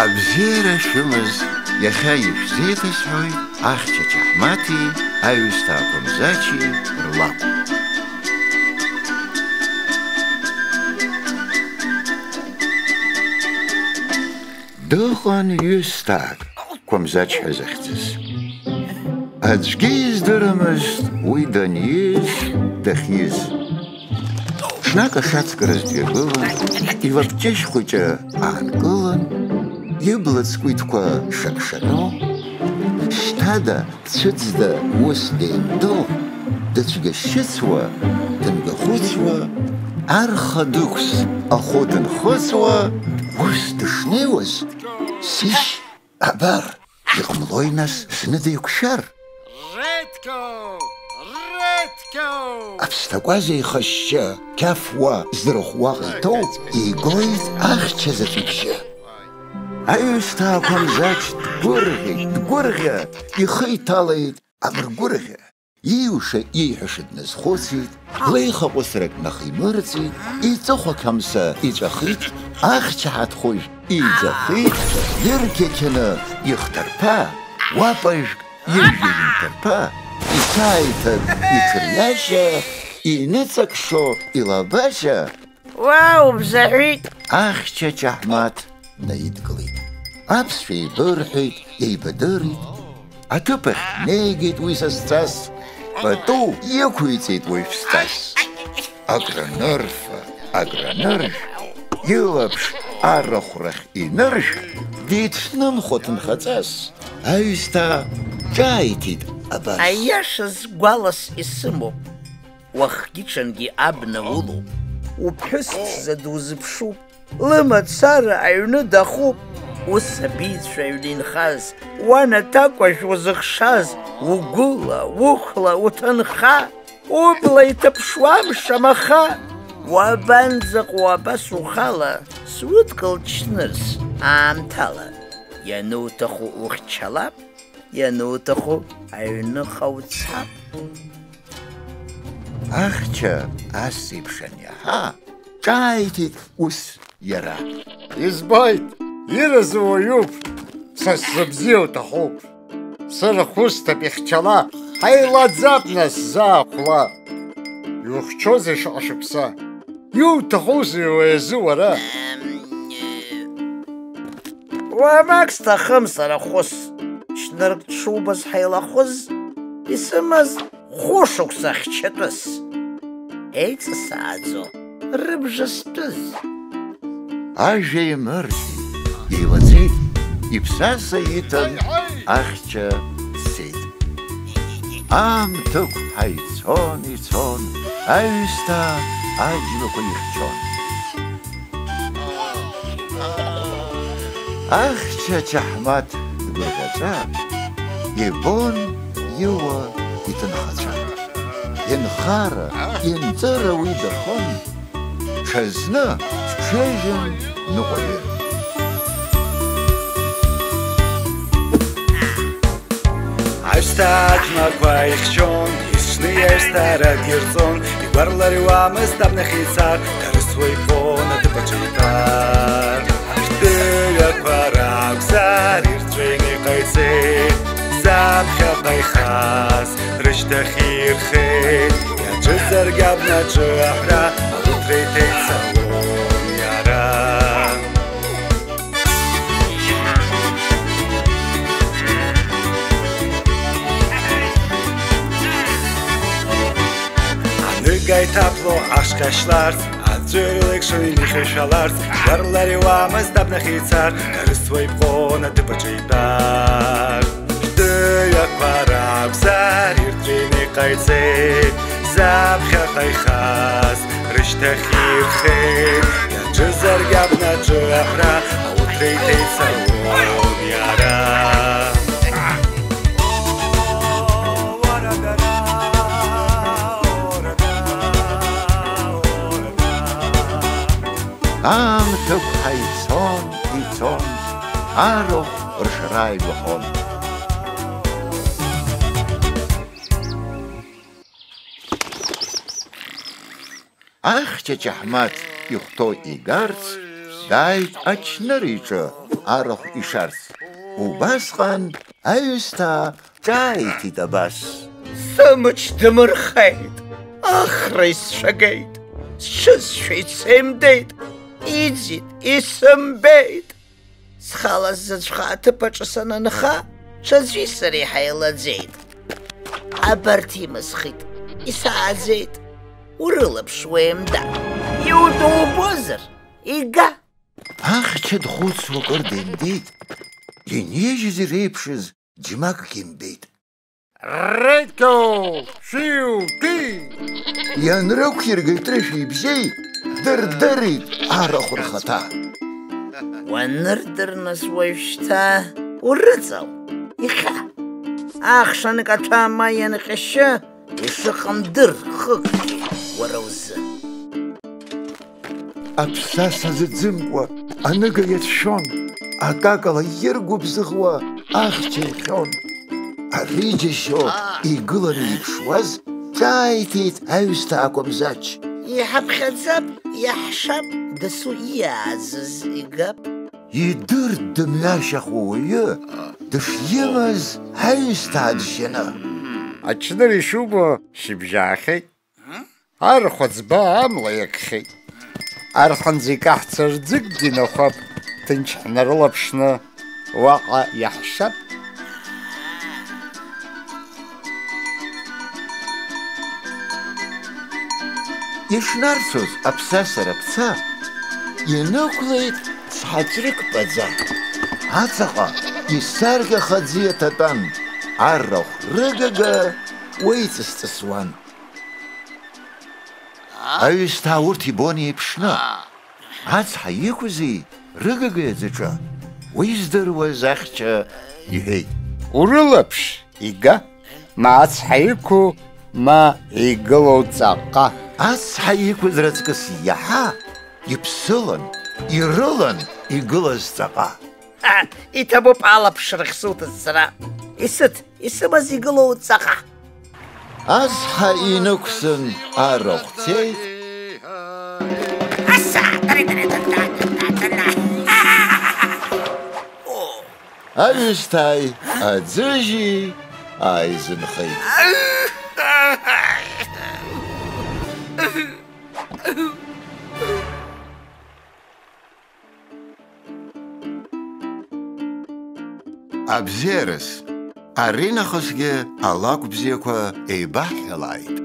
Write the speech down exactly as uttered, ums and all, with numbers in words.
Абзиара шәымаз, иахьа ишәзеиҭасҳәоит Ахьча Чаҳмаҭи аҩсҭаа Қәамзачи рлакә. Дыҟан ҩысҭаак, Қәамзач ҳәа захьӡыз. Аӡәгьы издырамызт уи даниз, дахьиз. Ҽнак ашацкыраз дҩагылан, илабҷышь хәыҷы аанкылан, ибла ҵкәитқәа шакшано, шьҭада, цәыӡда ус деимдо, дыцәгьашьыцуа, дымгахәыцуа, арха дықәс ахәы дынхыҵуа, ус дышнеиуаз, сишь, абар, иҟамлои нас зны деиқәшәар? Редко! Редко! Аԥсҭакәаза ихашьшьы, қьафуа зрыхәуа ҟиҭоу, игоит ахьча заҵә ибжьы. Аҩсҭаа Қәамзач дгәырӷьеит, дгәырӷьа, ихы иҭалеит амыргәырӷьа. Ииуша, ииҳәаша дназхәыцит, леихаҟәысрак нахимырҵит, иҵыхәа қьамса иҵәахит, ахьча ҳаҭхәыжә иӡахит, ирқьақьаны ихҭарԥа, уапажәк ижәҩа инҭарԥа, исааиҭак иҽыриашьа, иныҵакшо илабашьа, уа, убзаҳәит! Ахьча Чаҳмаҭ наидгылеит. Аԥсшәа еибырҳәеит, еибадырит. Аҭыԥ ахь днеигеит уи сасҵас. Пату иқәиҵеит уаҩԥсҵас. Агранырфа, аграныржә, илаԥш арахә рахь иныржә, дицәнымхо ҭынхаҵас. Аҩсҭаа ҿааиҭит абас. Аиашаз гәалас исымоуп. Уахгьы-ҽынгьы абна улоуп. Уԥҳәыс ԥшӡа дузыԥшуп. Лымацара аҩны дахуп. Ус абеицәа аҩны инхаз, уанаҭакәажә узыхшаз, угәыла, ухәла, уҭынха, убла иҭаԥшуам шамаха. Уабанӡаҟоу абас ухала, судкыл ҽнырс аамҭала? Иануҭаху ухьчалап, иануҭаху аҩныҟа уцап. Ахьча ас еиԥш аниаҳа, ҿааиҭит ус иара. Избоит, иразу уаҩуп, са сзыбзиа уҭахуп. Сырахә усҭап ихьчала, ҳаилаӡап нас заа хәла. Иухьчозеи шаҟа шықәса? Иуҭахузеи уи азы уара? Уамак сҭахым сара хәыс, ҽнырк дшубаз ҳаилахәыз, исымаз хәышықәса хьчатәыс. Еиҵысааӡо рыбжа стәыз. Ажәа еимырдеит, еилаҵеит, иԥсаса иҭан, ахьча дцеит. Аамҭа ықәҳа ицон, ицон, аҩсҭаа аџьмақәа ихьчон. Ахьча Чаҳмаҭ дгәырӷьаҵәа ибон иуа иҭынхацәа. Инхара, инҵыра уи дахәын, ҽазны дҽыжәын ныҟәаҩы. Ашьҭа аџьмақәа ихьчон, есшны иаҩсҭаарак ирҵон, игәарлариуамызт абнахь ицар, дарысуа иԥон аҭыԥ аҿы итәар. Шәтәыҩақәа ракәзар, ирҵәины иҟаиҵеит, заԥхьаҟа ихаз рышьҭахь ирхеит, иаҿызаргь абнаҿы аҳәра, ауҭра иҭеицалон иара. Аныга иҭаԥло ашҟа шьларц, аӡәыр илеикшон инихьыршәаларц, уарлари уамызт абнахь ицар, дарысуа иԥҟон аҭыԥ аҿы итәар. Шәтәыҩақәа ракәзар, ирҵәины иҟаиҵеит, заԥхьаҟа ихаз рышьҭахь ирхеит, иаҿызаргь абнаҿы аҳәра, ауҭра иҭеицалон иара. Аамҭақәа ицон, ицон, арахә ршра ааигәахон. Ахьча Чаҳмаҭ ихәҭоу игарц дааит ачныр иҿы арахә ишарц. Убасҟан аҩсҭаа ҿааиҭит абас. Сымч дымырхеит, ахра исцәагеит, сҽызшәеит, сеимдеит, иӡит, исымбеит. Схала сзаҵәха аҭыԥ аҿы санынха, ҽаӡәи сареи ҳаилаӡеит. Абарҭ имысхит, исааӡеит. Урылаԥш уеимда, иутәу убозар, ига. Ахьча дхәыцуа кыр дендеит, инижьыз иреиԥшыз џьмакгьы имбеит. Рекьоу, шәиутәи! Ианрықәиргеит рышәи бжьеи, дырдырит арахә рхаҭа. Уанырдыр нас уажәшьҭа урыҵал, ихьа. Ахш анкаҭәа ма ианҟьашьы, ишыҟам дыр хыкгьы уара узы. Аԥсаса зыӡымкуа аныга иацәшәон, акакала иргәыбзыӷуа ахьча иҟьон. Ари џьашьо игыланы иԥшуаз ҿааиҭит аҩсҭаа Кәамзач. Иҳаԥхьаӡап, иаҳшап, дасу иааӡаз игап. Идырт дымҩашьахуа уаҩы дышимаз аҩсҭаа дшьаны. Ачныр ишубо шьыбжьаахьеит. Арахә аӡба амла иакхьеит. Арханӡа икаҳцар ӡыкгьы нахәап, ҭынч ҳнарылаԥшны уаҟа иаҳшап. Ишнарцоз аԥсаса рыԥца инықәлеит цҳаҵәрык паӡа. Ацаҟа исарӷьаха аӡы иаҭатәан, арахә рыгага уеиҵыс-ҵысуан. Аҩсҭаа урҭ ибон еиԥшны. Ацҳа иқәзи рыгагеи аӡаҿы уи здыруаз ахьча иҳәеит. Урылаԥш, ига, ма ацҳа иқәу, ма игылоу ҵаҟа. Ацҳа иқәыз раҵкыс иаҳа иԥсылан, ирылан игылаз ҵаҟа. Ҳа, иҭабуп алаԥшрахь суҭаз сара. Исыҭ, исымаз игылоу ҵаҟа. Ацҳа инықәсын арахә цеит. Аҩсҭааи аӡыжьи ааизынхеит. Абзиараз, аринахысгьы алакә бзиақәа еибаҳҳәалааит.